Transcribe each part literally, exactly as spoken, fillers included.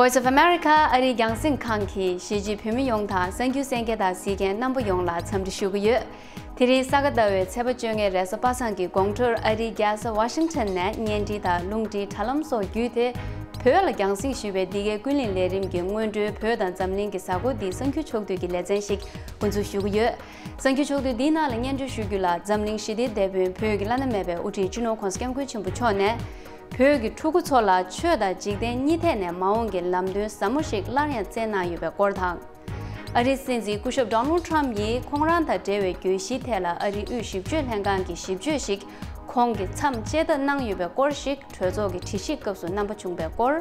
Voice of America ཨ་རིའི་རྒྱང་སྲིང་ཁང་གིས་གཞིས་བྱེས་བོད་མི་ཡོངས་དང་གསར་འགྱུར་གསན་མཁན་དང་གཟིགས་མཁན་རྣམ་པ་ཡོངས་ལ་འཚམས་འདྲི་ཞུ་གི་ཡོད། དེ་རིང་ས་ག་ཟླ་བའི་ཚེས་པ་བཅོ་ལྔའི་རེས་གཟའ་པ་སངས་ཀྱི་དགོང་དྲོར་ཨ་རིའི་རྒྱལ་ས་ཝ་ཤིང་ཊོན་ནས་བརྙན་འཕྲིན་དང་རླུང་འཕྲིན་དྲ་ལམ་སོགས་བརྒྱུད་དེ། བོད་ལ་རྒྱང་སྲིང་ཞུས་པའི་འདི་གའི་ཀུན་གླེང་ལས་རིམ་གྱི་སྔོན་འགྲོའི་བོད་དང་འཛམ་གླིང་གི་གཟའ་འཁོར་འདིའི་གསར་འགྱུར་ཕྱོགས་བསྡུས་ཀྱི་ལེ་ཚན་ཞིག་འགོ་འཛུགས་ཞུ་གི་ཡོད། གསར་འགྱུར་ཕྱོགས་བསྡུས་འདིའི་ནང་ལ་སྙན་སྒྲོན་ཞུ་རྒྱུ་ལ། འཛམ་གླིང་ཞི་བདེའི་དེད་དཔོན་བོད་ཀྱི་བླ་ན་མེད་པའི་དབུ་ཁྲིད་སྤྱི་ནོར་༧གོང་ས་༧སྐྱབས་མགོན་ཆེན་པོ་མཆོག་ནས། བོད་ཀྱི་ཕྲུ་གུ་ཚོ་ལ་ཆོས་དང་འཇིག་རྟེན་གཉིས་ཐད་ནས་མ་འོངས་ཀྱི་ལམ་སྟོན་ཟབ་མོ་ཞིག་སླར་ཡང་བསྩལ་གནང་ཡོད་པའི་སྐོར་དང་། ཨ་རིའི་སྲིད་འཛིན་སྐུ་ཞབས་Donald Trump ཡིས་ཁོང་རང་དང་འབྲེལ་བའི་གྱོད་གཞིའི་ཐད་ལ་ཨ་རིའི་དབུས་ཞིབ་དཔྱོད་ལྷན་ཁང་གི་ཞིབ་དཔྱོད་ཞིག་ཁོང་གིས་མཚམས་བཅད་ཐབས་གནང་ཡོད་པའི་སྐོར་ཞིག་གྲོས་ཚོགས་ཀྱི་དྲི་ཞིབ་སྐབས་སུ་རྣམ་པ་བྱུང་བའི་སྐོར།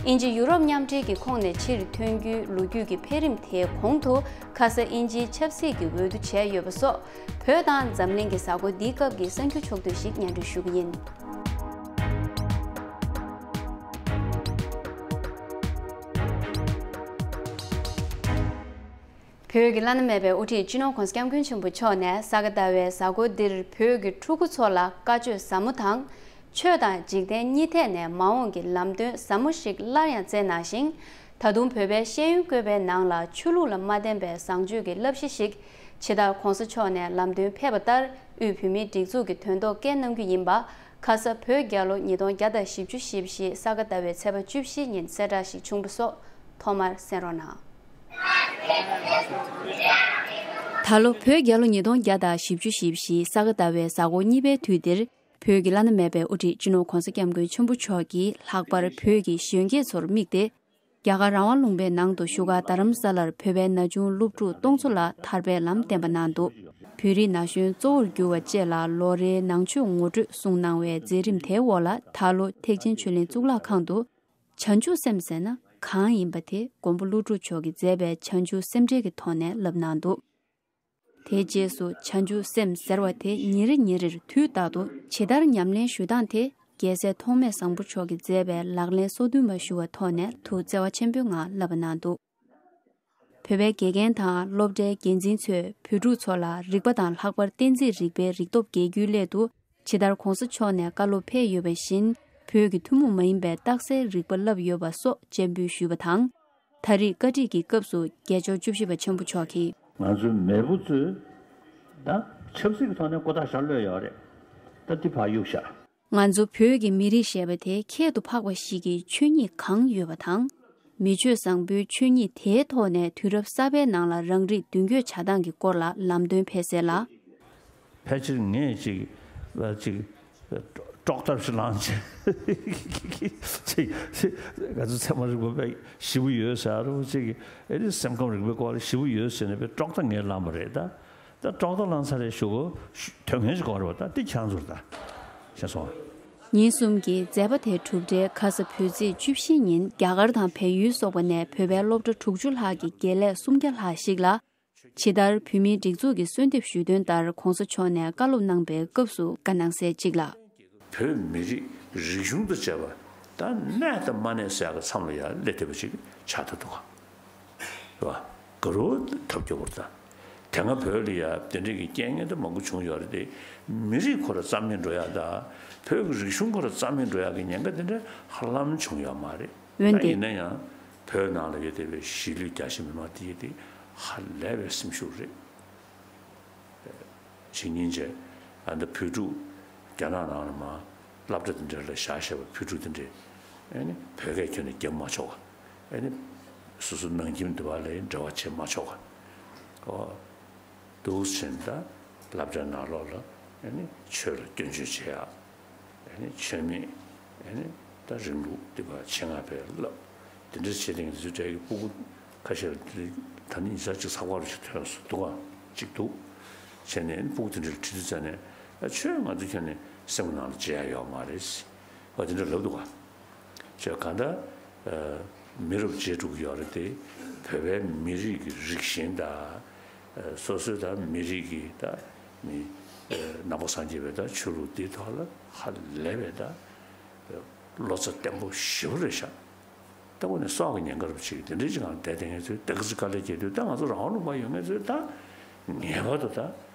དབྱིན་ཇི་ཡུ་རོབ་མཉམ་འབྲེལ་གྱི་ཁོངས་ནས་ཕྱིར་ཐོན་རྒྱུའི་ལོ་རྒྱུས་ཀྱི་འཕེལ་རིམ་དེའི་གོང་དུ། ཁ་ས་དབྱིན་ཇིའི་ཆབ་སྲིད་ཀྱི་འོས་བསྡུ་བྱས་ཡོད་པ་སོགས། བོད་དང་འཛམ་གླིང་གི་གཟའ་འཁོར་འདིའི་སྐབས་ཀྱི་གསར་འགྱུར་ཕྱོགས་བསྡུས་ཤིག་སྙན་སྒྲོན་ཞུ་གི་ཡིན། བོད་ཀྱི་བླ་ན་མེད་པའི་དབུ་ཁྲིད་སྤྱི་ནོར་༧གོང་ས་༧སྐྱབས་མགོན་ཆེན་པོ་མཆོག་ནས་ས་ག་ཟླ་བའི་གཟའ་འཁོར་འདིར་བོད་ཀྱི་ཕྲུ་གུ་ཚོ་ལ་བཀའ་ཆོས་ཟབ་མོ་དང་། ཆོས་དང་འཇིག་རྟེན་གཉིས་ཐད་ནས་མ་འོངས་ཀྱི་ལམ་སྟོན་ཟབ་མོ་ཞིག་སླར་ཡང་བསྩལ་གནང་ཞིང་། ད་དུང་བོད་པའི་ཤེས་ཡོན་བཀོད་པའི་ནང་ལ་ཆོས་ལུགས་ལ་མ་བརྟེན་པའི་བཟང་སྤྱོད་ཀྱི་བསླབ་གཞི་ཞིག་ཇི་ལྟར་༧གོང་ས་མཆོག་ནས་ལམ་སྟོན་ཕེབས་པ་ལྟར་དབུས་བོད་མིའི་སྒྲིག་འཛུགས་ཀྱི་དོན་ཐོག་སྐད་གནང་རྒྱུ་ཡིན་པ། ཁ་ས་བོད་རྒྱལ་ལོ་ཉིས་སྟོང་བརྒྱ་དང་བཞི་བཅུ་ཞེ་བཞི་ས་ག་ཟླ་བའི་ཚེས་པ་བཅུ་བཞི་ཉིན་གསལ་བསྒྲགས་ཤིག་བྱུང་བ་སོགས་ཐོག་མར་གསན་རོགས་གནང་། ད་ལོ་བོད་རྒྱལ་ལོ་ཉིས་སྟོང་བརྒྱ་དང་བཞི་བཅུ་ཞེ་བཞི་ས་ག་ཟླ་བའི་གཟའ་འཁོར་གཉིས་པའི་དུས་འདིར། བོད་ཀྱི་བླ་ན་མེད་པའི་དབུ་ཁྲིད་སྤྱི་ནོར་༧གོང་ས་༧སྐྱབས་མགོན་ཆེན་པོ་མཆོག་གིས་ལྷག་པར་བོད་ཀྱི་གཞོན་སྐྱེས་ཚོར་དམིགས་ཏེ། རྒྱ་གར་རང་དབང་ལུང་པའི་ནང་དུ་བཞུགས་སྒར་རྡ་རམ་ས་ལར་བོད་པའི་ན་ཆུང་སློབ་ཕྲུག་སྟོང་ཚོ་ལ་ཐར་པའི་ལམ་བསྟན་པ་གནང་འདུག་བོད་རིགས་ན་གཞོན་གཙོ་བོར་གྱུར་བ་བཅས་ལ་ལོ་རེའི་ནང་ཆོས་ངོ་སྤྲོད་གསུངས་གནང་བའི་མཛད་རིམ་དེའི་འོག་ལ། ད་ལོ་ཐེག་ཆེན་ཆོས་གླིང་གཙུག་ལག་ཁང་དུ། བྱང་ཆུབ་སེམས་ཟེར་ན་གང་ཡིན་པ་དེ་མགོན་པོ་ཀླུ་སྒྲུབ་མཆོག་གིས་མཛད་པའི་བྱང་ཆུབ་སེམས་འགྲེལ་གྱི་ཐོག་ནས་བསླབ་གནང་འདུག་དེའི་རྗེས་སུ་བྱང་ཆུབ་སེམས་ཟེར་བ་དེ་ཉིན་རེ་ཉིན་རེར་དུས་རྟག་ཏུ་ཇི་ལྟར་ཉམས་ལེན་ཞུ་སྟངས་དེ། རྒྱལ་སྲས་ཐོགས་མེད་བཟང་པོ་མཆོག་གིས་མཛད་པའི་ལག་ལེན་སོ་བདུན་པ་ཞུ་བ་ཐོག་ནས་ཐུགས་བརྩེ་བ་ཆེན་པོའི་ངང་བསླབ་གནང་འདུག་བོད་པའི་དགེ་རྒན་དང་སློབ་གྲྭའི་འགན་འཛིན་ཚོས་བོད་ཕྲུག་ཚོ་ལ་རིག་པ་དང་ལྷག་པར་བསྟན་རྩིས་རིག་པའི་རིག་སྟོབས་རྒྱས་རྒྱུའི་སླད་དུ། ཇི་ལྟར་གོང་ས་མཆོག་ནས་བཀའ་སློབ་ཕེབས་ཡོད་པ་བཞིན། བོད་ཀྱི་ཐུན་མོང་མ་ཡིན་པའི་རྟགས་གསལ་རིག་པ་བསླབས་ཡོད་པ་སོགས་སྤྱན་འབུལ་ཞུས་པ་དང་། ད་རེས་བཀའ་ཁྲིད་ཀྱི་སྐབས་སུ་རྒྱལ་མཆོག་བཅུ་བཞི་པ་ཆེན་པོ་མཆོག་གིས། ང་ཚོའི་མེས་པོ་ཚོས་ད་ཆབ་སྲིད་ཀྱི་ཐོག་ནས་ཀོ་ཐག་བཞག་ལོས་ཡོད་རེད། ད་འདི་ཕར་གཡུག་བཞག་ང་ཚོ་བོད་ཀྱི་མི་རིགས་ཞེས་པ་དེ་ཁྱད་དུ་འཕགས་པ་ཞིག་གི་ཆོས་ཉིད་གང་ཡོད་པ་དང་། མི་ཆོས་བཟང་པོའི་ཆོས་ཉིད་དེའི་ཐོག་ནས་དུས་རབས་གསར་པའི་ནང་ལ་རང་རིགས་མདུན་སྐྱོད་བྱ་སྟངས་ཀྱི་སྐོར་ལ་ལམ་སྟོན་ཕེབས་གསལ་ལ། ཕལ་ཆེར་ངས་ཅིག་ཅིག་དཀྲོག་ཐབས་ཤིག་ལངས་བྱས། ཅིག་ང་ཚོ་ཚད་མ་རིག་པ་དཔེ་ཞེ་པོ་ཡོད་ཟེར་རོ། ཅིག་ཨེ་ནི་སེམས་ཁམས་རིག་པའི་སྐོར་ལ་ཞེ་པོ་ཡོད་ཟེར་ནས་དཔེ་དཀྲོག་ཐབས་ངས་ལངས་པ་རེད་ད། ད་དཀྲོག་ཐབས་ལངས་ཚར་རེད་ཞུ་གོ། དོན་ངན་ཞིག་གོ་རེད་བ། ད་འདི་ཁྱང་ཚུར་ད་ཤེས་སོང་། ཉིན་གསུམ་གྱི་མཛད་པ་དེ་གྲུབ་འབྲས་ཁ་ས་བོད་ཚེས་བཅུ་བཞི་ཉིན་རྒྱ་གར་དང་བལ་ཡུལ་སོགས་པ་ནས་བོད་པའི་སློབ་གྲྭ་དྲུག་ཅུ་ལྷག་གི་དགེ་ལས་སུམ་བརྒྱ་ལྷག་ཞིག་ལ། ཇི་ལྟར་བོད་མིའི་སྒྲིག་འཛུགས་ཀྱི་གསོལ་འདེབས་ཞུས་དོན་ལྟར་གོང་ས་མཆོག་ནས་བཀའ་སློབ་གནང་པའི་སྐབས་སུ་བཀའ་གནང་གསལ་གཅིག་ལ། བོད་མི་རིགས་རིག་གཞུང་དང་བཅས་པ་ད་གནས་དང་མ་གནས་ཟེར་ཡག་གི་མཚམས་ལ་ཡར་སླེབས་བསྡད་པ་ཅིག་ཆགས་བསྡད་འདུག་ག་རེད་བ། དགའ་རབ་ཐབས་སྐྱོ་པོ་རེད་ད། དེ་སྔ་བོད་ལ་ཡ་དེ་འདྲའི་གི་རྐྱེན་ངན་དེ་མང་པོ་བྱུང་ཡོད་རེད་དེ། མི་རིགས་ཁོ་ར་རྩ་མེད་འགྲོ་ཡ་དང་། བོད་ཀྱི་རིག་གཞུང་ཁོ་ར་རྩ་མེད་འགྲོ་ཡ་གི་ཉེན་ཁ་དེ་འདྲ་ཧ་ལམ་བྱུང་ཡོད་མ་རེད། འོན་ད་ཏེ། ཡིན་ན་ཡང་བོད་ནང་ལ་ཡོད་བསྡད་པའི་གཞིས་ལུས་རྒྱ་ཆེ་མི་མང་དེ་ཡི་དེ་ཧ་ལས་པའི་སེམས་ཤུགས་རེད། ཕྱི་ཉིན་བྱས། ཨ་འདི་བོད་ཕྲུག་རྒྱ་ནག་ནང་ལ་མ་སློབ་གྲྭ་དེ་འདྲ་ལ་བཞག་བཞག་པའི་བོད་ཕྲུག་དེ་འདྲས། ཨ་ནི་བོད་སྐད་ཁྱོན་ནས་རྒྱབ་མ་ཆོག་ག་ཨ་ནི་སོ་སོ་ནང་ཁྱིམ་དེ་བ་ལ་འབྲེལ་བ་བྱེད་མ་ཆོག་ག་འོ། འདུག་ཟེར་ད་སློབ་གྲྭའི་ནང་ལོགས་ལ་ཨ་ནི་ཆོས་ལ་སྐྱོན་བརྗོད་བྱེད་ཡ། ཨ་ནི་ཆོས་མེད། ཨ་ནི་ད་རིང་ལུགས་འདི་བ་ཆེད་མངགས་པའི་བསླབ། དེ་འདྲ་བྱེད་དེང་དུས་དྲན་གྱི་སྤུ་གུ་ཁ་ཤས་ལ་དེ་ད་ནི་ཉི་ཤུ་རྩ་གཅིག་ཚགས་པར་ཞིག་ཐོན་སོང་འདུག་ག་ཅིག་འདུག་བྱས་ནས་སྤུ་གུ་དེ་འདྲ་ལ་ཁྲིད་དུས་ཙ་ནས་ཨ་ཆོས་ང་ཚོ་ཁྱོན་ནས་སེམས་ཀྱི་ནང་ལ་བརྗེད་ཡ་ཡོད་མ་རེད། ཨ་དེ་འདྲ་ལབ་འདུག་ག་ཆོས་གང་ལྟར་མི་རབས་བརྗེ་འགྲོ་གི་ཡོད་རེད་དེ། བོད་པའི་མི་རིགས་ཀྱི་རིགས་ཞེན་དང་། སོ་སོའི་ད་མི་རིགས་ཀྱི་ད་མི་ནང་པ་སངས་རྒྱས་པའི་ད་ཆོས་ལུགས་འདིའི་ཐོག་ལ་ཧ་ལས་པའི་ད་བློ་རྩ་བརྟན་པོ་ཞེ་པོ་རེད་ཤག་ལྟ་བུ་ནས་སྲོག་གི་ཉེན་ཁར་ཅིག་དེ་འདྲའི་ཅིག་ངང་བསྡད་དེ་ངེད་ཚོས་ཏེག་ཙི་དཀའ་ལས་བརྒྱབ་དུས་ད་ང་ཚོ་རང་དབང་ལུང་པ་ཡོད་མཁན་ཚོས་ད་ངེས་པར་དུ་ད་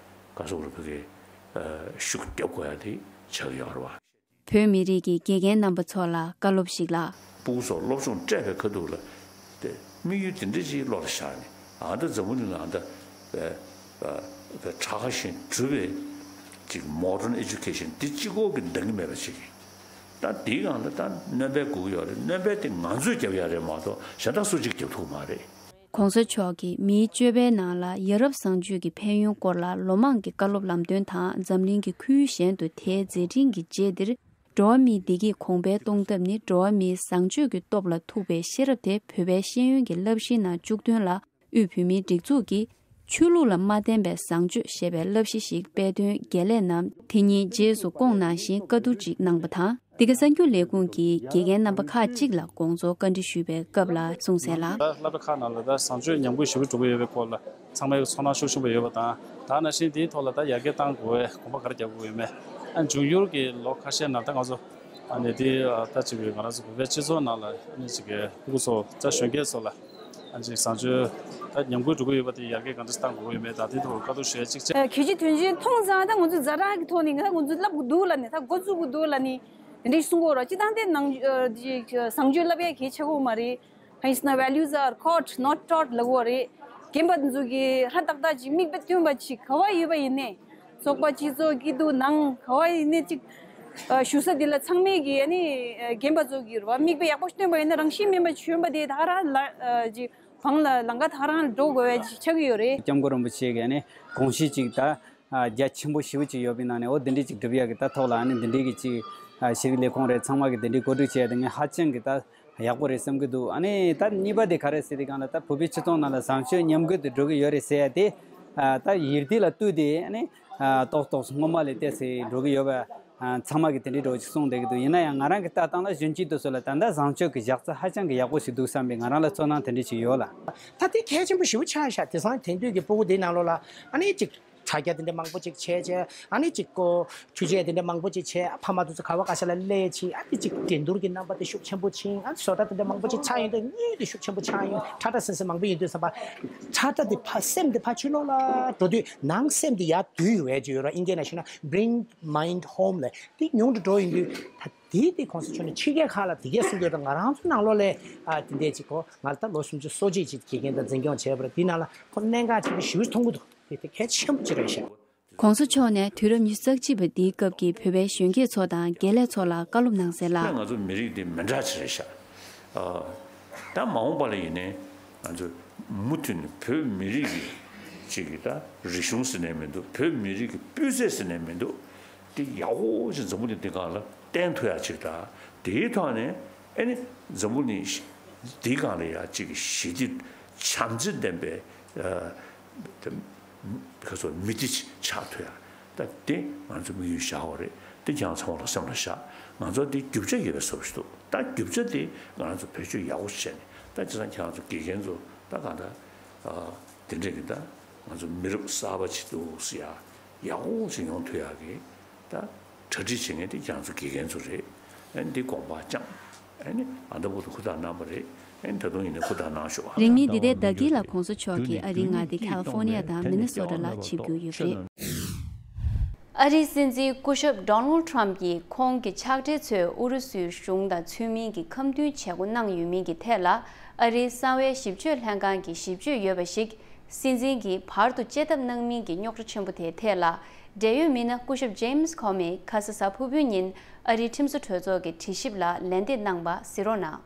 ག་སོག་རུ་ཕ་གི་ཤུགས་རྒྱབ་དགོས་ཡ་དེ་ཆགས་ཡོད་རེད་བ། བོད་མི་རིགས་ཀྱི་དགེ་རྒན་རྣམ་པ་ཚོ་ལ་བཀའ་སློབ་ཞིག་ལ། སྤུ་གུ་ཚོ་སློབ་སྦྱོང་སྤྲད་པའི་ཁ་ཐུག་ལ་དེ་དམིགས་ཡུལ་དེ་འདྲ་ཞིག་བློ་ལ་བཞག་ནས། ཨ་ད་འཛམ་བུ་གླིང་ལ་ཨ་ད་དྲག་ཤིང་གྲུབ་པའི་ཅིག་modern education དེ་གཅིག་པོ་གིས་འདང་གི་མེད་པ་ཞིག་ཡིན། ད་དེའི་སྒང་ལ་ད་སྣོན་པ་དགོས་ཀྱི་ཡོད་རེད། སྣོན་པ་དེ་ང་ཚོས་རྒྱབ་ཡ་རེད་མ་གཏོགས་གཞན་དག་སུ་གཅིག་རྒྱབ་ཐུབ་མ་རེད། ༸གོང་ས་མཆོག་གིས་མིའི་སྤྱོད་པའི་ནང་ལ་ཡ་རབས་བཟང་སྤྱོད་ཀྱི་ཕན་ཡོན་སྐོར་ལ་ལོ་མང་གི་བཀའ་སློབ་ལམ་སྟོན་དང་འཛམ་གླིང་གི་ཁུལ་གཞན་དུ་དེའི་མཛད་འཕྲིན་གྱི་རྗེས་འདིར། འགྲོ་བ་མིའི་བདེ་སྐྱིད་གོང་འཕེལ་གཏོང་ཐབས་ནི་འགྲོ་བ་མིའི་བཟང་སྤྱོད་ཀྱི་སྟོབས་ལ་ཐུག་པའི་ཤེས་རབ་དེ་བོད་པའི་ཤེས་ཡོན་གྱི་བསླབ་གཞིའི་ནང་བཅུག་དོན་ལ། དབུས་བོད་མིའི་སྒྲིག་འཛུགས་ཀྱིས་ཆོས་ལུགས་ལ་མ་བརྟེན་པའི་བཟང་སྤྱོད་ཞེས་པའི་བསླབ་གཞི་ཞིག་སྤེལ་དོན་དགེ་ལས་རྣམས་དེ་ཉིད་རྗེས་སུ་བསྐོངས་གནང་བཞིན་བཀའ་བསྡུར་ཅིག་གནང་པ་དང་། འདི་ག་གསར་འགྱུར་ལས་ཁུངས་ཀྱི་དགེ་རྒན་རྣམ་པ་ཁག་ཅིག་ལ་དགོངས་རྫོགས་བཀའ་འདྲི་ཞུས་པའི་སྐབས་ལ་གསུངས་གསལ་ལ། ད་སློབ་གྲྭ་ཁག་ནང་ལ་ད་བཟང་སྤྱོད་ཉམས་རྒུད་ཞེ་པོ་འགྲོ་གི་ཡོད་པའི་སྐོར་ལ་ཚང་མའི་ཚོར་སྣང་ཤུགས་ཆེན་པོ་ཡོད་པ་དང་། ད་ནང་བཞིན་དེའི་ཐོག་ལ་ད་ཡར་རྒྱས་གཏང་དགོས་པའི་གོམ་པ་ག་རེ་རྒྱག་དགོས་ཡོད་མེད། ཨ་འབྱུང་འགྱུར་གྱི་ལོ་ཁ་ཤས་ནང་ད་ང་ཚོ་ཨ་ནི་དེ་ད་ཅིག་གི་ང་རང་ཚོ་བོད་པའི་སྤྱི་ཚོགས་ནང་ལ་ཨ་ནི་ཅིག་གི་སྤུ་གུ་ཚོ་ད་གཞོན་སྐྱེས་ཚོ་ལ་ཨ་ཅིག་བཟང་སྤྱོད་ད་ཉམས་རྒུད་འགྲོ་གི་ཡོད་པ་དེ་ཡར་རྒྱས་གང་འདྲ་གཏང་དགོས་ཡོད་མེད། ད་དེ་ཐོག་བཀའ་བསྡུར་ཞུ་ཡ་གཅིག་བྱས། གལ་ཆེ་དོན་ཆེ་མཐོང་ཙང་ད་ང་ཚོ་ཛ་དྲག་གི་ཐོག་ནས་ང་ད་ང་ཚོ་ལབ་དགོས་འདུག་ལབ་ནས་ད་འགོ་བཙུགས་དགོས་འདུག་ལབ་ནས་དེ་འདྲ་གསུང་གི་ཡོད་རེད། སྤྱིར་བཏང་དེ་ནང་བཟང་སྤྱོད་ལབ་ཡ་གལ་ཆེ་གི་མ་རེད། ཕ་ཡིས་ན་values are caught not taught ལབ་ཀྱི་ཡོད་རེད། རྒན་པ་ཚོ་གིས་ཧ་ཏག་ཏག་ཅིག་མིག་དཔེ་སྟོན་པ་ཅིག་ག་བ་ཡོད་པ་ཡིན་ནའི། ཚོགས་པ་སྤྱི་ཚོགས་སྐྱིད་སྡུག་ནང་ག་བ་ཡིན་ནའི་ཅིག་ཨ་བཞུགས་ས་འདི་ལ་ཚང་མས་ཀྱིས་ཨ་ནི་ཨ་རྒན་པ་ཚོ་གིས་རེད་བ་མིག་དཔེ་ཡག་པོ་སྟོན་པ་ཡིན་ན་རང་བཞིན་མིན་པ་གཞོན་པ་དེ་ད་ག་རང་ལ་ཨ་ཅིག་བང་ལ་ལམ་ཁ་ད་ག་རང་འགྲོ་དགོས་པ་ཅིག་ཆགས་ཀྱི་ཡོད་རེད། སྐྱབས་མགོན་རིན་པོ་ཆེ་གིས་ཨ་ནི་དགོངས་གཞི་ཅིག་ད་ཨ་རྒྱ་ཆེན་པོ་ཞེ་པོ་ཅིག་ཡོད་པའི་ནང་ནས་འོ་འདི་འདྲའི་ཅིག་སྒྲུབ་ཡག་གི་ད་ཐོག་ལ་ཨ་ནི་འདི་འདྲའི་གི་ཅིག་ཨ་ཤེས་རིག་ལས་ཁུངས་རེད། ཚང་མ་གིས་འདི་འདྲའི་གོ་སྒྲིག་བྱས་ཏེ་ངས་ཧ་ཅང་གི་ད་ཡག་པོ་རེད་བསམ་གྱི་འདུག་ཨ་ནི་ད་གཉིས་པ་དེ་ག་རེ་ཟེར་དུས་སྒང་ལ་ད་བོད་པའི་སྤྱི་ཚོགས་ནང་ལ་བཟང་སྤྱོད་ཉམས་རྒུད་དུ་འགྲོ་གི་ཡོད་རེད་ཟེར་ཡ་དེ་ཨ་ད་ཡུལ་དེ་ལ་ལྟོས་ཏེ་ཨ་ནི་ཨ་ཏོག་ཏོག་སྔོན་མ་ལས་བལྟས་ཚེ་འགྲོ་གི་ཡོད་པ་ཨ་ཚང་མ་གིས་དེ་འདྲའི་འགྲོ་ཅིག་གསུངས་བསྡད་ཀྱི་འདུག་ཡིན་ན་ཡང་ང་རང་གི་ལྟ་སྟངས་ལ་གཞོན་སྐྱེས་དེ་ཚོ་ལ་ད་ལྟ་བཟང་སྤྱོད་ཀྱི་བཞག་ས་ཧ་ཅང་གི་ཡག་པོ་ཞིག་འདུག་བསམ་པའི་ང་རང་ལ་ཚོར་སྣང་དེ་འདྲ་ཞིག་ཡོད་ལ། ད་དེ་གལ་ཆེན་པོ་ཞེ་པོ་ཆགས་ཤག་དེང་སང་དེང་དུས་ཀྱི་སྤུ་གུ་དེའི་ནང་ལོགས་ལ་ཨ་ནི་ཅིག་དྲ་རྒྱ་དེ་འདྲ་མང་པོ་ཅིག་བྱས་བྱས། ཨ་ནི་ཅིག་ཀོ་ཆུ་ཆེ་དེ་འདྲ་མང་པོ་ཅིག་བྱས། ཕ་མ་དེ་ཚོ་ག་བ་ག་ས་ལ་སླེབས་ཕྱིན་ཨ་ནི་ཅིག་འགྲན་བསྡུར་གྱི་རྣམ་པ་དེ་ཤུགས་ཆེན་པོ་ཕྱིན། ཨ་ནི་བཟོ་གྲྭ་དེ་འདྲ་མང་པོ་ཅིག་ཚར་ཡོང་དུས་གཉིད་དེ་ཤུགས་ཆེན་པོ་ཆགས་ཡོང་། ཁྲ་ཁྲ་སིང་སིང་མང་པོ་ཡོང་དུས་ཙམ་པ་ཁྲ་ཁྲ་དེ་ཕ་སེམས་དེ་ཕ་ཕྱི་ལོགས་ལ་འགྲོ་དུས་ནང་སེམས་དེ་ཡར་དུད་ཡོང་བའི་ཅིག་ཡོད་ར། ཨིན་སྐད་ནང་བཤད་ན་bring mind home ལབ་དེ་ཉུང་དུ་འགྲོ་ཡོང་དུས་ད་དེ་དེ་གོང་ས་མཆོག་ནས་ཕྱི་རྒྱལ་ཁག་ལ་དེ་གས་གསུང་གི་ཡོད་ར། ང་རང་ཚོ་ནང་ལོགས་ལ་ཨ་དེ་འདྲས་ཅིག་གོ་ང་ལ་ད་ལོ་སུམ་ཅུ་སོ་གཅིག་ཅིག་དགེ་རྒན་དང་འཛིན་སྐྱོང་བྱས་པ་ར། དེ་ནང་ལ་ཁོ་གནད་འགག་ཆེན་པོ་ཞེ་པོ་ཅིག་མཐོང་གི་འདུག་དེ་དེ་གལ་ཆེན་པོ་ཅིག་རེད་ཤག ༸གོང་ས་མཆོག་ནས་དུས་རབས་ཉི་ཤུ་རྩ་གཅིག་པ་འདིའི་སྐབས་ཀྱི་བོད་པའི་གཞོན་སྐྱེས་ཚོ་དང་དགེ་ལས་ཚོ་ལ་བཀའ་སློབ་གནང་གསལ་ལ། ང་ཚོ་མི་རིགས་འདི་མི་འདྲ་ཅིག་རེད་ཤག་ཨ། ད་མ་འོངས་པ་ལ་ཡིན་ནའི་ང་ཚོ་མུ་མཐུད་ནས་བོད་མི་རིགས་ཀྱི་ཅིག་གི་ད་རིག་གཞུང་ཟེར་ནའི་མི་འདུག་བོད་མི་རིགས་ཀྱི་སྤུས་ཚད་ཟེར་ནའི་མི་འདུག་དེ་ཡག་པོ་ཞིག་འཛམ་བུ་གླིང་འདི་སྒང་ལ་བསྟན་ཐུབ་ཡག་ཅིག་དང་། དེའི་ཐོག་ནས་ཨེ་ནི་འཛམ་བུ་གླིང་འདིའི་སྒང་ལ་ཡ་ཅིག་གི་ཞི་བདེ་བྱམས་བརྩེ་ལྡན་པའི་ཨ། ཁ་སོ་མི་སྡེ་ཆགས་ཐུབ་ཡ། ད་དེ་ང་ཚོ་དམིགས་ཡུལ་བཞག་པ་རེད། དེ་ཁྱེད་རང་ཚང་མ་ལ་སེམས་ལ་བཞག་ང་ཚོ་དེ་རྒྱུ་ཆ་ཡོད་པའི་བཟོ་ཞིག་འདུག་ད་རྒྱུ་ཆ་དེ་ང་རང་ཚོ་བེད་སྤྱོད་ཡག་པོ་བྱས་ནས་ད་བྱས་ཙང་ཁྱེད་རང་ཚོ་དགེ་རྒན་ཚོ་ད་གང་ལྟར་ཨ། དེ་འདྲས་ཀྱི་ད་ང་ཚོ་མི་རབས་གསར་པ་ཅིག་འདུག་ཟེར་ཡ་ཡག་པོ་ཞིག་ཡོང་ཐུབ་ཡ་གི་ད་གྲ་སྒྲིག་བྱེད་མཁན་དེ་ཁྱེད་རང་ཚོ་དགེ་རྒན་ཚོ་རེད། ཨ་ནི་དེ་དགོངས་པ་བཅངས། ཨ་ནི་ཨ་ད་བར་དུ་ཧུར་ཐག་གནང་བ་རེད། ཨ་ནི་ད་དུང་ཡིན་ན་ཧུར་ཐག་གནང་ཤོག་ཨ། རིང་མིན་འདི་ཟླའི་ཟླ་དཀྱིལ་ལ་༸གོང་ས་མཆོག་གིས་ཨ་རིའི་མངའ་སྡེ་ཁ་ལི་ཧྥོ་ནི་ཡ་དང་མི་ནི་སོ་ཊ་ལ་ཆིབས་བསྒྱུར་ཡོད་པ་རེད། ཨ་རིའི་སྲིད་འཛིན་སྐུ་ཞབས་ཌོ་ནལ་ཁྲམ་གྱིས་ཁོང་གི་ཕྱག་སྦྲེལ་ཚོས་ཨུ་རུ་སུའི་གཞུང་དང་ཚུལ་མིན་གྱི་ཁ་མཐུན་བྱེད་སྒོ་གནང་ཡོད་མིན་གྱི་ཐད་ལ་ཨ་རིའི་གསང་བའི་ཞིབ་དཔྱོད་ལྷན་ཁང་གི་ཞིབ་དཔྱོད་ཡོད་པ་ཞིག་སྲིད་འཛིན་གྱིས་བར་དུ་བཅད་ཐབས་གནང་མིན་གྱི་རྙོག་དྲ་ཆེན་པོ་དེའི་ཐད་ལ། འབྲེལ་ཡོད་མི་སྣ་སྐུ་ཞབས་ཇེམ་སི་ཁོ་མེ་ཁ་ས་གཟའ་ཕུར་བུའི་ཉིན་ཨ་རིའི་ཁྲིམས་བཟོ་གྲོས་ཚོགས་ཀྱི་དྲི་ཞིབ་ལ་ལན་འདེབས་གནང་བ་གཟིགས་རོགས་གནང་།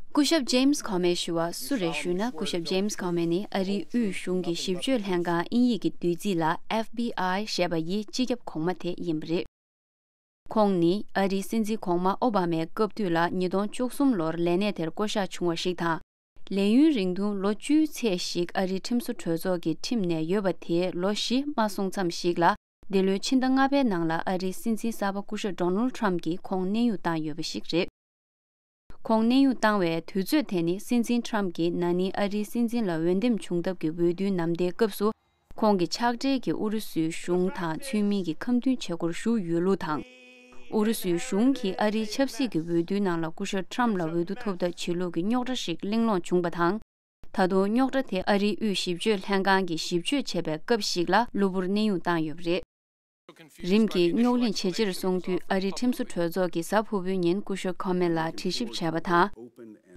སྐུ་ཞབས་ཇེམ་སི་ཁོ་མེ་ཞུ་བ་སུ་རེད་ཞུས་ན། སྐུ་ཞབས་ཇེམ་སི་ཁོ་མེ་ནི་ཨ་རིའི་དབུས་གཞུང་གི་ཞིབ་དཔྱོད་ལྷན་ཁང་དབྱིན་ཡིག་གི་བསྡུས་ཚིག་ལ་ཨེཕ་བི་ཨའི་ཞེས་པ་ཡི་སྤྱི་ཁྱབ་གོང་མ་དེ་ཡིན་པ་རེད། ཁོང་ནི་ཨ་རིའི་སྲིད་འཛིན་གོང་མ་ཨོ་བྷ་མའི་སྐབས་དུས་ལ་ཉིས་སྟོང་བཅུ་གསུམ་ལོར་ལས་གནས་དེར་བསྐོ་གཞག་བྱུང་བ་ཞིག་དང་། ལས་ཡུན་རིང་ཐུང་ལོ་བཅུའི་ཚད་ཞིག་ཨ་རིའི་ཁྲིམས་བཟོ་གྲོས་ཚོགས་ཀྱི་ཁྲིམས་ནས་ཡོད་པ་དེ་ལོ་བཞི་མ་སོང་མཚམས་ཤིག་ལ། འདི་ལོའི་ཕྱི་ཟླ་ལྔ་པའི་ནང་ལ་ཨ་རིའི་སྲིད་འཛིན་གསར་པ་སྐུ་ཞབས་ཌོ་ནལ་ཁྲམ་གྱིས་ཁོང་གནས་དབྱུང་བཏང་ཡོད་པ་ཞིག་རེད། ཁོང་གནས་དབྱུང་བཏང་བའི་དུས་ཚོད་དེ་ནི་སྲིད་འཛིན་ཁྲམ་གྱིས་ན་ནིང་ཨ་རིའི་སྲིད་འཛིན་ལ་འོས་འདེམས་བྱུང་ཐབས་ཀྱི་འོས་བསྡུའི་ནམ་ཟླའི་སྐབས་སུ། ཁོང་གི་ཕྱག་སྦྲེལ་གྱིས་ཨུ་རུ་སུའི་གཞུང་དང་ཚུལ་མིན་གྱི་ཁ་མཐུན་བྱེད་སྒོར་ཞུགས་ཡོད་ལུགས་དང་། ཨུ་རུ་སུའི་གཞུང་གིས་ཨ་རིའི་ཆབ་སྲིད་ཀྱི་འོས་བསྡུའི་ནང་ལ་སྐུ་ཞབས་ཁྲམ་ལ་འོས་བསྡུ་ཐོབ་ཐབས་བྱེད་ལུགས་ཀྱི་རྙོག་དྲ་ཞིག་གླེང་སློང་བྱུང་བ་དང་། ད་དུང་རྙོག་དྲ་དེ་ཨ་རིའི་དབུས་ཞིབ་དཔྱོད་ལྷན་ཁང་གིས་ཞིབ་དཔྱོད་བྱེད་པའི་སྐབས་ཤིག་ལ་གློ་བུར་གནས་དབྱུང་བཏང་ཡོད་པ་རེད། རིམ་གྱིས་རྙོག་གླེང་ཇེ་ཆེར་སོང་དུས། ཨ་རིའི་ཁྲིམས་བཟོ་གྲོས་ཚོགས་ཀྱིས་གཟའ་ཕུར་བུའི་ཉིན་སྐུ་ཞབས་ཁོ་མེ་ལ་དྲི་ཞིབ་བྱས་པ་དང་།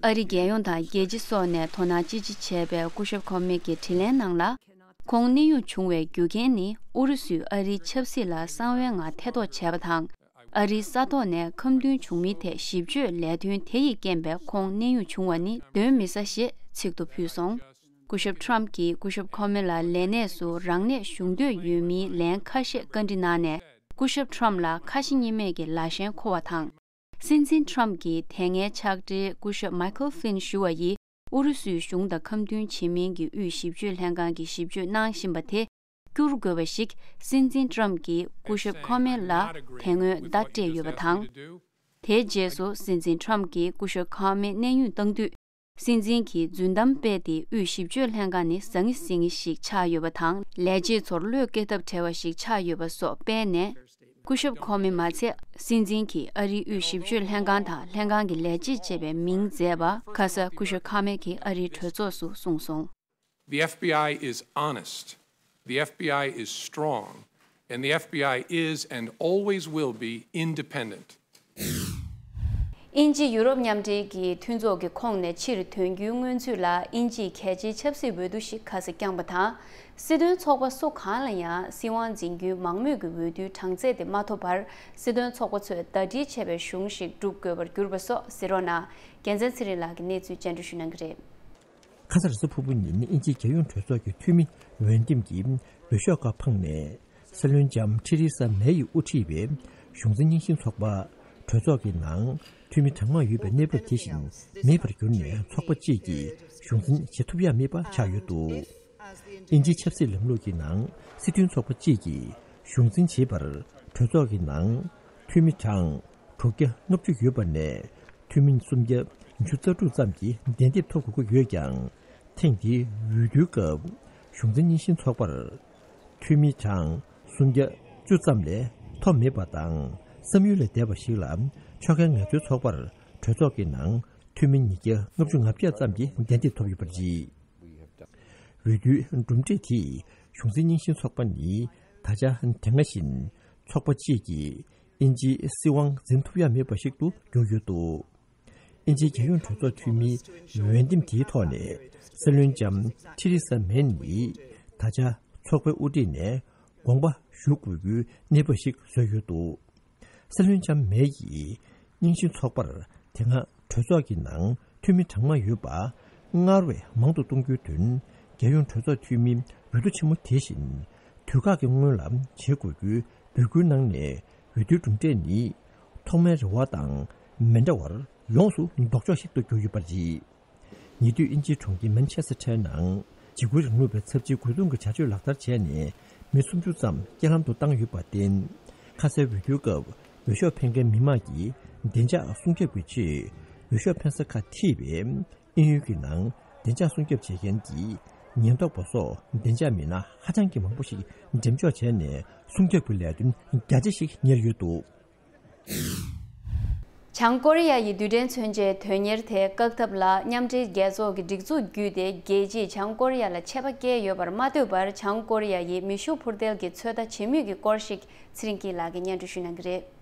ཨ་རིའི་རྒྱལ་ཡོངས་དང་རྒྱལ་སྤྱི་སོགས་ནས་དོ་སྣང་ཅི་ཆེ་བྱས་པའི་སྐུ་ཞབས་ཁོ་མེ་གྱི་དྲིས་ལན་ནང་ལ། ཁོང་གནད་ཡོད་བྱུང་བའི་རྒྱུ་རྐྱེན་ནི་ཨུ་རུ་སུས་ཨ་རིའི་ཆབ་སྲིད་ལ་གསང་བའི་ངང་ཐེ་གཏོགས་བྱས་པ་དང་། ཨ་རིའི་ས་ཐོག་ནས་ཁམས་མཐུན་བྱུང་མིན་ཐད་ཞིབ་དཔྱོད་ལས་དོན་དེ་ཡི་རྐྱེན་པས་ཁོང་གནད་ཡོད་བྱུང་བ་ནི་གདོན་མི་ཟ་ཞེས་ཚིག་ཐོ་ཕུལ་སོང་། སྐུ་ཞབས་ཊམ་གྱིས་སྐུ་ཞབས་ཁོ་མེ་ལ་ལས་གནས་སུ་རང་གནས་ཞུགས་འདོད་ཡོད་མིན་ལན་ཁ་ཤས་བཀའ་འདྲི་གནང་ནས། སྐུ་ཞབས་ཊམ་ལ་ཁ་ཞེ་གཉིས་མེད་ཀྱི་ལ་ཞེན་འཁོར་བ་དང་། སྲིད་འཛིན་ཊམ་གྱིས་དེ་སྔའི་ཕྱག་སྦྲེལ་སྐུ་ཞབས་མའི་ཁལ་ཧྥིན་ཞུ་བ་ཡིས། ཨུ་རུ་སུའི་གཞུང་དང་ཁ་མཐུན་བྱེད་མིན་གྱི་དབུས་ཞིབ་དཔྱོད་ལྷན་ཁང་གིས་ཞིབ་དཔྱོད་གནང་བཞིན་པ་དེ་བསྐྱུར་དགོས་པ་ཞིག་སྲིད་འཛིན་ཊམ་གྱིས་སྐུ་ཞབས་ཁོ་མེ་ལ་དེ་སྔོན་བརྡ་སྤྲད་ཡོད་པ་དང་། དེའི་རྗེས་སུ་སྲིད་འཛིན་ཊམ་གྱིས་སྐུ་ཞབས་ཁོ་མེ་གནས་དབྱུང་བཏང་དུས། སྲིད་འཛིན་གྱིས་རྫུན་གཏམ་སྤེལ་ཏེ། དབུས་ཞིབ་དཔྱོད་ལྷན་ཁང་ནི་ཟང་ངེ་ཟིང་ངེ་ཞིག་ཆགས་ཡོད་པ་དང་། ལས་བྱེད་ཚོར་བློས་བཀལ་ཐབས་བྲལ་བ་ཞིག་ཆགས་ཡོད་པ་སོགས་སྤེལ་ནས། སྐུ་ཞབས་ཁོ་མེ་མ་ཚད། སྲིད་འཛིན་གྱིས་ཨ་རིའི་དབུས་ཞིབ་དཔྱོད་ལྷན་ཁང་དང་ལྷན་ཁང་གི་ལས་བྱེད་ཅེས་པའི་མིང་མཛད་པ་ཁ་ས་སྐུ་ཞབས་ཁོ་མེ་གིས་ཨ་རིའི་གྲོས་ཚོགས་སུ་གསུངས་སོང་། The F B I is honest. The F B I is strong. And the F B I is and always will be independent. དབྱིན་ཇི་ཡུ་རོབ་མཉམ་འབྲེལ་གྱི་མཐུན་ཚོགས་ཀྱི་ཁོངས་ནས་ཕྱིར་ཐོན་རྒྱུའི་སྔོན་ཚུད་ལ། དབྱིན་ཇིས་གལ་ཆེའི་ཆབ་སྲིད་འོས་བསྡུ་ཞིག་ཁ་གསལ་བསྐྱངས་པ་དང་། སྲིད་དོན་ཚོགས་པ་སུ་གང་ལ་ཡང་སྲིད་དབང་འཛིན་རྒྱུའི་མང་མོས་ཀྱི་འོས་བསྡུའི་གྲངས་ཚད་དེ་མ་ཐོབ་བར། སྲིད་དོན་ཚོགས་པ་ཚོས་ཟླ་སྒྲིལ་བྱས་པའི་གཞུང་ཞིག་འགྲུབ་དགོས་པར་གྱུར་པ་སོགས་གཟིགས་རོགས་གནང་། རྒྱལ་མཚན་ཚེ་རིང་ལགས་ཀྱིས་གནས་ཚུལ་སྙན་སྒྲོན་ཞུ་གནང་གི་རེད། ཁ་སང་རེས་གཟའ་ཕུར་བུ་ཉིན་དབྱིན་ཇིའི་རྒྱལ་ཡོངས་གྲོས་ཚོགས་ཀྱི་འཐུས་མི་འོས་འདེམས་ཀྱི་འོས་ཤོག་ཁག་འཕངས་ནས། སྲིད་བློན་ལྕམ་ཐི་རི་ས་མེ་ཡིས་དབུ་ཁྲིད་པའི་གཞུང་འཛིན་རྙིང་ཞེན་ཚོགས་པ་གྲོས་ཚོགས་ཀྱི་ནང་འཐུས་མི་གྲངས་མང་ཡོད་པའི་གནས་བབ་དེ་བཞིན་མེད་པར་གྱུར་ནས། ཚོགས་པ་གཅིག་གིས་གཞུང་འཛིན་བྱེད་ཐུབ་ཡ་མེད་པ་ཆགས་ཡོད་འདུག་དབྱིན་ཇིའི་ཆབ་སྲིད་ལམ་ལུགས་ཀྱི་ནང་། སྲིད་དོན་ཚོགས་པ་གཅིག་གིས་གཞུང་འཛིན་བྱེད་པར་གྲོས་ཚོགས་ཀྱི་ནང་འཐུས་མི་གྲངས་དྲུག་བརྒྱ་ལྔ་བཅུ་ཡོད་པ་ནས། འཐུས་མི་སུམ་བརྒྱ་བདུན་ཅུ་རྩ་དྲུག་ཙམ་གྱིས་གདན་འདེབས་ཐོབ་དགོས་ཀྱི་ཡོད་ཀྱང་། ཐེངས་འདིའི་འོས་བསྡུའི་སྐབས་གཞུང་འཛིན་རྙིང་ཞེན་ཚོགས་པར་འཐུས་མི་གྲངས་སུམ་བརྒྱ་བཅུ་ཙམ་ལས་ཐོབ་མེད་པ་དང་། བསམ་ཡུལ་ལས་འདས་པ་ཞིག་ལ་ཕྱོགས་འགལ་ངལ་རྩོལ་ཚོགས་པར་གྲོས་ཚོགས་ཀྱི་ནང་འཐུས་མི་ཉིས་བརྒྱ་ལྔ་བཅུ་ང་བརྒྱད་ཙམ་གྱིས་གདན་འདེབས་ཐོབ་ཡོད་པ་རེད། འོས་བསྡུའི་གྲུབ་འབྲས་དེས་གཞུང་འཛིན་རྙིང་ཞེན་ཚོགས་པ་ནི་ད་ཆ་དེ་སྔ་བཞིན་ཚོགས་པ་གཅིག་གིས་དབྱིན་ཇིའི་སྲིད་དབང་འཛིན་ཐུབ་ཡ་མེད་པ་ཞིག་ཏུ་གྱུར་ཡོད་འདུག་དབྱིན་ཇིའི་རྒྱལ་ཡོངས་གྲོས་ཚོགས་འཐུས་མིའི་འོས་འདེམས་དེའི་ཐོག་ནས་སྲིད་བློན་ལྕམ་ཐི་རི་ས་མེ་ནི་ད་ཆ་ཚོགས་པའི་དབུ་ཁྲིད་ནས་དགོངས་པ་ཞུ་དགོས་རྒྱུའི་གནས་བབ་ཞིག་བཟོས་ཡོད་འདུག་སྲིད་བློན་ལྕམ་མེ་ཡིས་རྙིང་ཞེན་ཚོགས་པར་དེ་སྔ་གྲོས་ཚོགས་ཀྱི་ནང་འཐུས་མི་གྲངས་མང་ཡོད་པ་སྔར་བས་མང་དུ་གཏོང་རྒྱུའི་དོན། རྒྱལ་ཡོངས་གྲོས་ཚོགས་འཐུས་མིའི་འོས་བསྡུ་ཆེན་མོ་དེ་བཞིན་དུས་བཀག་གི་སྔོན་ལ་བྱེད་དགོས་རྒྱུའི་འབོད་སྐུལ་གནང་ནས། འོས་བསྡུའི་གྲུབ་འབྲས་ནི་ཐོག་མའི་རེ་བ་དང་མི་འདྲ་བར་ཡོངས་སུ་ལྡོག་ཕྱོགས་ཤིག་ཏུ་གྱུར་ཡོད་པ་རེད། ཉེ་དུས་དབྱིན་ཇིའི་གྲོང་ཁྱེར་མན་ཆེ་སི་ཐར་ནང་འཇིགས་སྐུལ་རིང་ལུགས་པའི་ཚབས་ཆེའི་རྒོལ་རྡུང་གི་བྱ་སྤྱོད་ལག་བསྟར་བྱས་ནས། མི་སུམ་ཅུ་ཙམ་རྐྱེན་ལམ་དུ་བཏང་ཡོད་པར་བརྟེན། ཁ་སའི་འོས་བསྡུའི་སྐབས་འོས་ཤོག་འཕེན་མཁན་མི་མང་གིས་བདེ་འཇགས་སྲུང་སྐྱོབ་ཀྱི་ཆེད། འོས་ཤོག་འཕེན་ས་ཁ་ཐེ་བའི་དབྱིན་ཡུལ་གྱི་ནང་བདེ་འཇགས་སྲུང་སྐྱོབ་བྱེད་མཁན་གྱི་ཉེན་རྟོག་པ་སོགས་བདེ་འཇགས་མི་སྣ་ཧ་ཅང་གི་མང་པོ་ཞིག་འགྲེམས་འཇོག་བྱས་ནས། སྲུང་སྐྱོབ་ཀྱི་ལས་དོན་རྒྱ་ཆེ་ཞིག་གཉེར་ཡོད་འདུག་བྱང་ཀོ་རི་ཡ་ཡི་རྡུལ་ཕྲན་མཚོན་ཆའི་དོན་གཉེར་དེ་བཀག་ཐབས་ལ་མཉམ་འབྲེལ་རྒྱལ་ཚོགས་ཀྱི་སྒྲིག་འཛུགས་བརྒྱུད་དེ། རྒྱལ་སྤྱིས་བྱང་ཀོ་རི་ཡ་ལ་ཆད་པ་བཀལ་ཡོད་པར་མ་ལྟོས་པར། བྱང་ཀོ་རི་ཡ་ཡིས་མེ་ཤུགས་འཕུར་མདེལ་གྱི་ཚོད་ལྟ་བྱེད་མུས་ཀྱི་སྐོར་ཞིག་ཚེ་རིང་སྐྱིད་ལགས་ཀྱིས་སྙན་སྒྲོན་ཞུ་གནང་གི་རེད།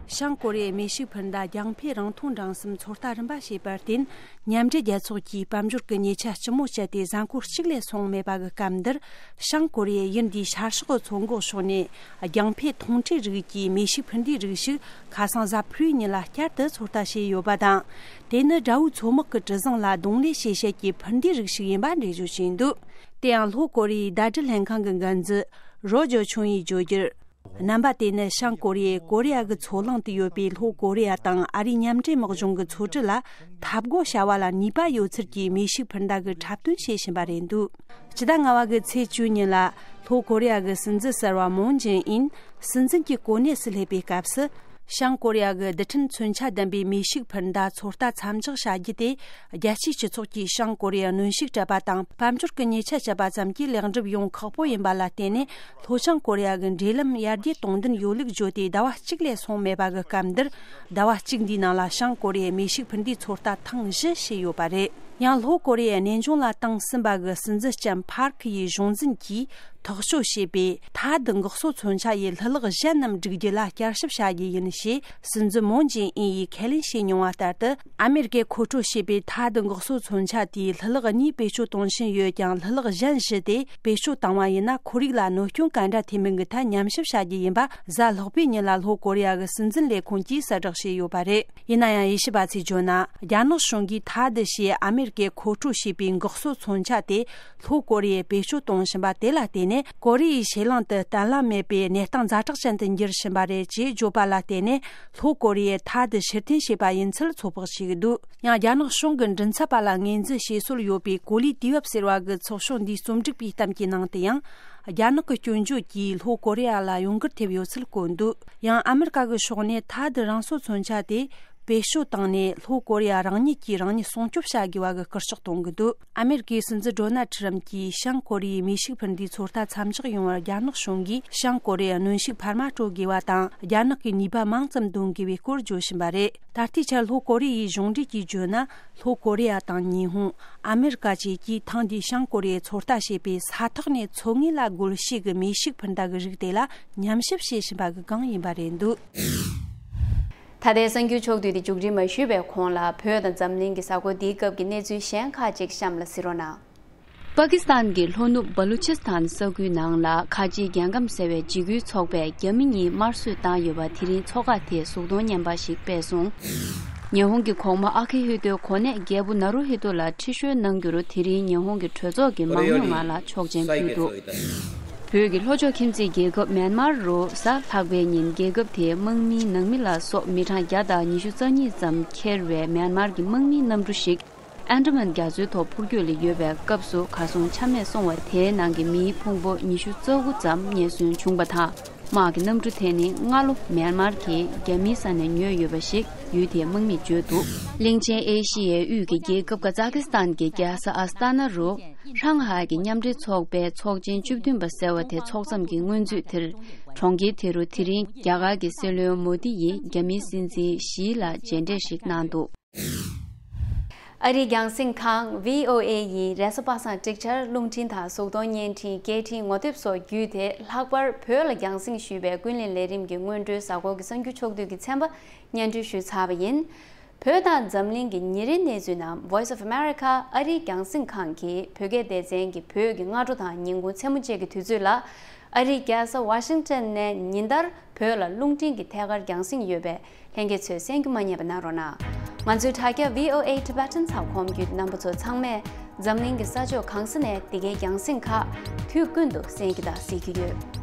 བྱང་ཀོ་རི་ཡའི་མེ་ཤུགས་འཕུར་མདའ་རྒྱང་འཕེལ་རིང་ཐུང་འབྲིང་གསུམ་ཚོད་ལྟ་རིམ་པ་བྱས་པར་བརྟེན། མཉམ་འབྲེལ་རྒྱལ་ཚོགས་ཀྱིས་དཔལ་འབྱོར་གྱི་ཉེས་ཆད་ལྕི་མོ་བཅད་དེ། གཟའ་འཁོར་གཅིག་ལས་སོང་མེད་པ་གི་སྐབས་འདིར། བྱང་ཀོ་རི་ཡས་ཡུལ་འདིའི་ཤར་ཕྱོགས་མཚོ་འགག་ཕྱོགས་ནས་རྒྱང་འཕེལ་མཐོང་གྲོལ་རིགས་ཀྱི་མེ་ཤུགས་འཕུར་མདེལ་རིགས་ཤིག་ཁ་སང་གཟའ་ཕུར་བུའི་ཉིན་ལ་བསྐྱར་དུ་ཚོད་ལྟ་བྱས་ཡོད་པ་དང་། དེ་ནི་དགྲ་བོའི་མཚོ་དམག་གི་གྲུ་གཟིངས་ལ་གདོང་ལེན་བྱེད་ཆེད་ཀྱི་འཕུར་མདེལ་རིགས་ཤིག་ཡིན་པ་འགྲེལ་བརྗོད་བྱས་འདུག་དེ་ཡང་ལྷོ་ཀོ་རི་ཡའི་ཟླ་སྒྲིལ་ལྷན་ཁང་གི་འགན་འཛིན་རོ་ཇོ་ཆུང་ཡིས་བརྗོད་རྒྱུར། རྣམ་པ་དེ་ནི་བྱང་ཀོ་རི་ཡས་ཀོ་རི་ཡ་གི་མཚོ་གླིང་དུ་ཡོད་པའི་ལྷོ་ཀོ་རི་ཡ་དང་ཨ་རིའི་མཉམ་འབྲེལ་དམག་སྦྱོང་གི་མཚོ་གྲུ་ལ་འཐབ་སྒོ་བྱ་བ་ལ་ནུས་པ་ཡོད་ཚུལ་གྱི་མེ་ཤུགས་འཕུར་མདའ་གི་འཁྲབ་སྟོན་བྱེད་བཞིན་པ་རེད་འདུག་སྤྱི་ཟླ་ལྔ་བ་གི་ཚེས་བཅུ་ཉིན་ལ་ལྷོ་ཀོ་རི་ཡ་གི་སྲིད་འཛིན་གསར་བ་མུན་ཇེ་ཨིན་སྲིད་འཛིན་གྱི་གོ་གནས་སུ་སླེབས་པའི་སྐབས་སུ། བྱང་ཀོ་རི་ཡ་གི་རྡུལ་ཕྲན་མཚོན་ཆ་ལྡན་པའི་མེ་ཤུགས་འཕུར་མདའ་ཚོད་ལྟ་མཚམས་འཇོག་བྱ་རྒྱུ་དེ། རྒྱལ་སྤྱིའི་སྤྱི་ཚོགས་ཀྱིས་བྱང་ཀོ་རི་ཡར་གནོན་ཤུགས་སྤྲད་པ་དང་། དཔལ་འབྱོར་གྱི་ཉེས་ཆད་བཅད་པ་ཙམ་གྱིས་ལེགས་འགྲུབ་ཡོང་ཁག་པོ་ཡིན་པ་ལ་བརྟེན་ནས། ལྷོ་བྱང་ཀོ་རི་ཡ་གི་འབྲེལ་ལམ་ཡར་རྒྱས་གཏོང་འདུན་ཡོད་ལུགས་བརྗོད་དེ། ཟླ་བ་གཅིག་ལས་སོང་མེད་པ་གི་སྐབས་འདིར། ཟླ་བ་གཅིག་འདིའི་ནང་ལ་བྱང་ཀོ་རི་ཡས་མེ་ཤུགས་འཕུར་མདའི་ཚོད་ལྟ་ཐེངས་བཞི་བྱས་ཡོད་པ་རེད། ཡང་ལྷོ་ཀོ་རི་ཡའི་གནས་ལྗོངས་ལ་བཏང་ཟིན་པ་གི་སྲིད་འཛིན་ལྕམ་ཕར་ཁི་ཡི་གཞུང་འཛིན་གྱིས། ཐག་གཅོད་བྱས་པའི་ཐ་དད་འགག་སྲོལ་མཚོན་ཆ་ཡི་ལྷུ་ལག་གཞན་རྣམས་སྒྲིག་རྒྱུ་ལ་བསྐྱར་ཞིབ་བྱ་རྒྱུ་ཡིན་ཞེས། སྲིད་འཛིན་མོན་ཇེ་ཨིན་ཡིས་ཁས་ལེན་བྱས་མྱོང་བ་ལྟར་དུ། ཨ་མེ་རི་ཀས་མཁོ་སྤྲོད་བྱས་པའི་ཐ་དད་འགག་སྲོལ་མཚོན་ཆ་དེའི་ལྷུ་ལག་གཉིས་བེད་སྤྱོད་གཏོང་བཞིན་ཡོད་ཀྱང་། ལྷུ་ལག་གཞན་བཞི་དེ་བེད་སྤྱོད་བཏང་བ་ཡིན་ན། ཁོར་ཡུག་ལ་གནོད་སྐྱོན་ག་འདྲ་ཐེབས་མིན་གྱི་ཐད་ཉམས་ཞིབ་བྱ་རྒྱུ་ཡིན་པ། གཟའ་ལྷག་པའི་ཉིན་ལ་ལྷོ་ཀོ་རི་ཡ་གི་སྲིད་འཛིན་ལས་ཁུངས་ཀྱིས་གསལ་བསྒྲགས་བྱས་ཡོད་པ་རེད། ཡིན་ན་ཡང་། དབྱེ་ཞིབ་པ་ཚོས་བརྗོད་ན། རྒྱ་ནག་གཞུང་གིས་ཐ་དད་ཞེས་ཨ་མེ་རི་ཀས་མཁོ་སྤྲོད་བྱས་པའི་འགག་སྲོལ་མཚོན་ཆ་དེ་ལྷོ་ཀོ་རི་ཡས་བེད་སྤྱོད་གཏོང་བཞིན་པ་དེ་ལ་བརྟེན་ནས། ཀོ་རི་ཡའི་ཕྱེད་གླིང་དུ་གཏན་ལ་མེད་པའི་གནས་སྟངས་ཛ་དྲག་ཅན་དུ་འགྱུར་བཞིན་པ་རེད་ཅེས་བརྗོད་པ་ལ་བརྟེན་ནས། ལྷོ་ཀོ་རི་ཡས་ཐ་དད་ཕྱིར་འཐེན་བྱས་པ་ཡིན་ཚུལ་ཚོད་དཔག་བྱས་འདུག། ཡང་། རྒྱ་ནག་གཞུང་གི་མགྲིན་ཚབ་པ་ལ་ངོས་འཛིན་བྱེད་སྲོལ་ཡོད་པའི་གོ་ལའི་དུས་བབ་ཟེར་བ་གི་ཚོགས་ཆུང་འདིའི་རྩོམ་སྒྲིག་པའི་གཏམ་གྱི་ནང་དུ་ཡང་། རྒྱ་ནག་གི་སྐྱོན་བརྗོད་ཀྱིས་ལྷོ་ཀོ་རི་ཡ་ལ་ཡོང་འགུལ་ཐེབས་ཡོད་ཚུལ་བཀོད་འདུག། ཡང་། ཨ་མེ་རི་ཀ་གི་ཕྱོགས་ནས་ཐ་དད་རང་སྲོག་མཚོན་ཆ་དེ་བེད་སྤྱོད་བཏང་ནས། ལྷོ་ཀོ་རི་ཡ་རང་ཉིད་ཀྱིས་རང་ཉིད་སྲུང་སྐྱོབ་བྱ་དགོས་པ་གི་སྐུལ་ལྕག་གཏོང་གི་འདུག། ཨ་མེ་རི་ཀའི་སྲིད་འཛིན་ཌོ་ནལ་ཁྲམ་གྱིས་བྱང་ཀོ་རི་ཡའི་མེ་ཤུགས་འཕུར་མདེལ་ཚོད་ལྟ་མཚམས་འཇོག་ཡོང་བར་རྒྱ་ནག་གཞུང་གིས་བྱང་ཀོ་རི་ཡར་གནོན་ཤུགས་འཕར་མ་སྤྲོད་དགོས་པ་དང་། རྒྱ་ནག་གི་ནུས་པ་མང་ཙམ་འདོན་དགོས་པའི་སྐོར་བརྗོད་བཞིན་པ་རེད། ད་ལྟའི་ཆར་ལྷོ་ཀོ་རི་ཡའི་གཞུང་འབྲེལ་གྱིས་བརྗོད་ན། ལྷོ་ཀོ་རི་ཡ་དང་ཉི་ཧོང་། ཨ་མེ་རི་ཀ་བཅས་ཀྱིས་ཐེངས་འདིའི་བྱང་ཀོ་རི་ཡས་ཚོད་ལྟ་བྱས་པའི་ས་ཐོག་ནས་མཚོ་ངོས་ལ་རྒོལ་བྱེད་ཀྱི་མེ་ཤུགས་འཕུར་མདའ་གི་རིགས་དེ་ལ་ཉམས་ཞིབ་བྱེད་བཞིན་པ་གི་སྒང་ཡིན་པ་རེད་འདུག། ད་ལྟའི་གསར་འགྱུར་ཕྱོགས་བསྡུས་དེ་མཇུག་སྒྲིལ་མ་ཞུས་པའི་གོང་ལ། བོད་དང་འཛམ་གླིང་གི་གཟའ་འཁོར་འདིའི་སྐབས་ཀྱི་གནས་ཚུལ་གཞན་ཁག་ཅིག་གཤམ་ལ་གཟིགས་རོགས་གནང་། པ་ཀི་སི་ཐན་གྱི་ལྷོ་ནུབ་བ་ལུ་ཆི་སི་ཐན་ས་ཁུལ་ནང་ལ་ཁ་ཆེའི་རྒྱལ་ཁམས་ཟེར་བའི་འཇིགས་སྐུལ་ཚོགས་པས་རྒྱ་མི་གཉིས་དམར་གསོད་བཏང་ཡོད་པ། དེ་རིང་ཚོགས་ཁག་དེས་གཟུགས་མཐོང་བརྙན་པར་ཞིག་སྤེལ་སོང་། ཉི་ཧོང་གི་གོང་མ་ཨ་ཁི་ཧི་ཏོའི་གོ་གནས་རྒྱལ་པོ་ནཱ་རུ་ཧི་ཏོ་ལ་ཁྲི་གཤོལ་གནང་རྒྱུར། དེ་རིང་ཉི་ཧོང་གི་གྲོས་ཚོགས་ཀྱི་མང་མོས་ངང་ལ་ཆོག་མཆན་ཕུལ་འདུག། བོད་ཀྱི་ལྷོ་ཕྱོགས་ཁྱིམ་མཚེས་རྒྱལ་ཁབ་མེན་མར་རུ་གཟའ་ལྷག་པའི་ཉིན་རྒྱལ་ཁབ་དེའི་དམག་མིའི་ནང་མི་ལ་སོགས་མི་གྲངས་བརྒྱ་དང་ཉི་ཤུ་རྩ་གཉིས་ཙམ་འཁྱེར་བའི་མེན་མར་གྱི་དམག་མིའི་གནམ་གྲུ་ཞིག་ཨན་ཌ་མན་རྒྱ་མཚོའི་ཐོག་འཕུར་སྐྱོད་ལ་ཡོད་པའི་སྐབས་སུ་གར་སོང་ཆ་མེད་སོང་བ། དེའི་ནང་གི་མིའི་ཕུང་པོ་ཉི་ཤུ་རྩ་དགུ་ཙམ་རྙེད་སོན་བྱུང་བ་དང་། དམག་གི་གནམ་གྲུ་དེ་ནི་སྔ་ལོ་མེན་མར་གྱི་རྒྱ་མིའི་ས་ནས་ཉོས་ཡོད་པ་ཞིག་ཡུལ་དེའི་དམག་མིས་བརྗོད་འདུག། གླིང་ཆེན་ཨེ་ཤི་ཡའི་དབུས་ཀྱི་རྒྱལ་ཁབ་ཀ་ཛ་ཀི་སི་ཐན་གྱི་རྒྱལ་ས་ཨ་སྟ་ན་རུ་ཧྲང་ཧའེ་གྱི་མཉམ་འབྲེལ་ཚོགས་པའི་ཚོགས་ཆེན་བཅུ་བདུན་པ་ཟེར་བ་དེ་ཚོགས་མཚམས་ཀྱི་སྔོན་ཚུད་དེར། གྲོང་ཁྱེར་དེ་རུ་དེ་རིང་རྒྱ་གར་གྱི་སྲིད་བློན་མོ་དི་ཡིས་རྒྱ་མིའི་སྲིད་འཛིན་ཞི་ལ་མཇལ་འཕྲད་ཞིག་གནང་འདུག། ཨ་རིའི་རྒྱང་སྲིང་ཁང་བྷི་ཨོ་ཨེ་ཡིས་རེས་གཟའ་པ་སངས་ཀྲིག་ཆར་རླུང་འཕྲིན་དང་གཟུགས་མཐོང་བརྙན་འཕྲིན་སྐད་འཕྲིན་ངོ་དེབ་སོགས་བརྒྱུད་དེ། ལྷག་པར་བོད་ལ་རྒྱང་སྲིང་ཞུས་པའི་ཀུན་གླེང་ལས་རིམ་གྱི་སྔོན་འགྲོའི་གཟའ་འཁོར་གྱི་གསར་འགྱུར་ཕྱོགས་བསྡུས་ཀྱི་ཚན་པ་སྙན་སྒྲོན་ཞུས་ཚར་བ་ཡིན། བོད་དང་འཛམ་གླིང་གི་ཉིན་རེའི་གནས་ཚུལ་རྣམས་Voice of America ཨ་རིའི་རྒྱང་སྲིང་ཁང་གི་བོད་སྐད་སྡེ་ཚན་གྱི་བོད་ཀྱི་སྔ་དྲོ་དང་ཉིན་གུང་མཚན་མོ་བཅས་ཀྱི་དུས་ཚོད་ལ། ཨ་རིའི་རྒྱལ་ས་ཝ་ཤིང་ཊོན་ནས་ཉིན་ལྟར་བོད་ལ་རླུང་འཕྲིན་གྱི་ཐད་ཀར་རྒྱང་སྲིང་ཡོད་པས། ལྷན་རྒྱས་ཚོས་གསན་རྒྱུ་མ་བསྙེལ་བ་གནང་རོགས་གནང་། ང་ཚོའི་དྲ་རྒྱ་བྷི་ཨོ་ཨེ་ཊི་བྷེ་ཊན་ཚམ་ཁོམ་བརྒྱུད། རྣམ་པ་ཚོ་ཚང་མས་འཛམ་གླིང་གི་ས་ཕྱོགས་གང་ས་ནས་འདི་གའི་རྒྱང་སྲིང་ཁག་དུས་ཀུན་ཏུ་གསན་རྒྱུ་དང་གཟིགས་རྒྱུ་ཡོད།